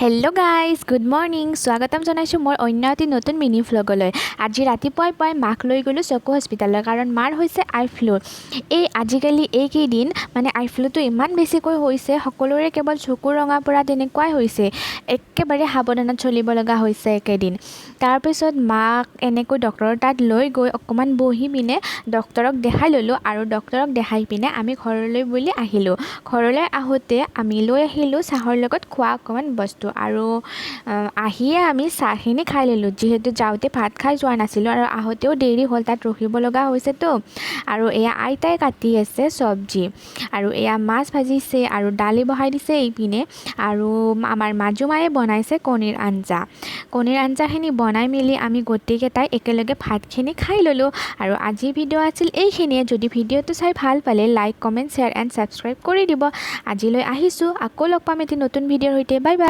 Hello' guys, good morning. স্বাগতম জনাইছোঁ মোৰ অন্য এটি নতুন মিনি ভ্লগলৈ। আজি ৰাতিপুৱাই পুৱাই মাক লৈ গ'লোঁ চকু হস্পিটেললৈ, কাৰণ মাৰ হৈছে আই ফ্লু। এই আজিকালি এইকেইদিন মানে আই ফ্লুটো ইমান বেছিকৈ হৈছে, সকলোৰে কেৱল চকু ৰঙা পৰা তেনেকুৱাই হৈছে। একেবাৰে সাৱধানত চলিব লগা হৈছে এইকেইদিন। তাৰপিছত মাক এনেকৈ ডক্টৰৰ তাত লৈ গৈ অকণমান বহি পিনে ডক্টৰক দেখাই ল'লোঁ আৰু ডক্টৰক দেখাই পিনে আমি ঘৰলৈ বুলি আহিলোঁ। ঘৰলৈ আহোঁতে আমি লৈ আহিলোঁ চাহৰ লগত খোৱা অকণমান বস্তু আৰু আহিয়ে আমি চাহখিনি খাই ল'লোঁ, যিহেতু যাওঁতে ভাত খাই যোৱা নাছিলোঁ আৰু আহোঁতেও দেৰি হ'ল, তাত ৰখিব লগা হৈছেতো। আৰু এয়া আইতাই কাটি আছে চব্জি আৰু এয়া মাছ ভাজিছে আৰু দালি বহাই দিছে এইপিনে। আৰু আমাৰ মাজু মায়ে বনাইছে কণীৰ আঞ্জা। কণীৰ আঞ্জাখিনি বনাই মেলি আমি গোটেইকেইটাই একেলগে ভাতখিনি খাই ল'লোঁ। আৰু আজিৰ ভিডিঅ' আছিল এইখিনিয়ে। যদি ভিডিঅ'টো চাই ভাল পালে like, comment, share and subscribe কৰি দিব। আজিলৈ আহিছোঁ, আকৌ লগ পাম এটি নতুন ভিডিঅ'ৰ সৈতে। Bye bye.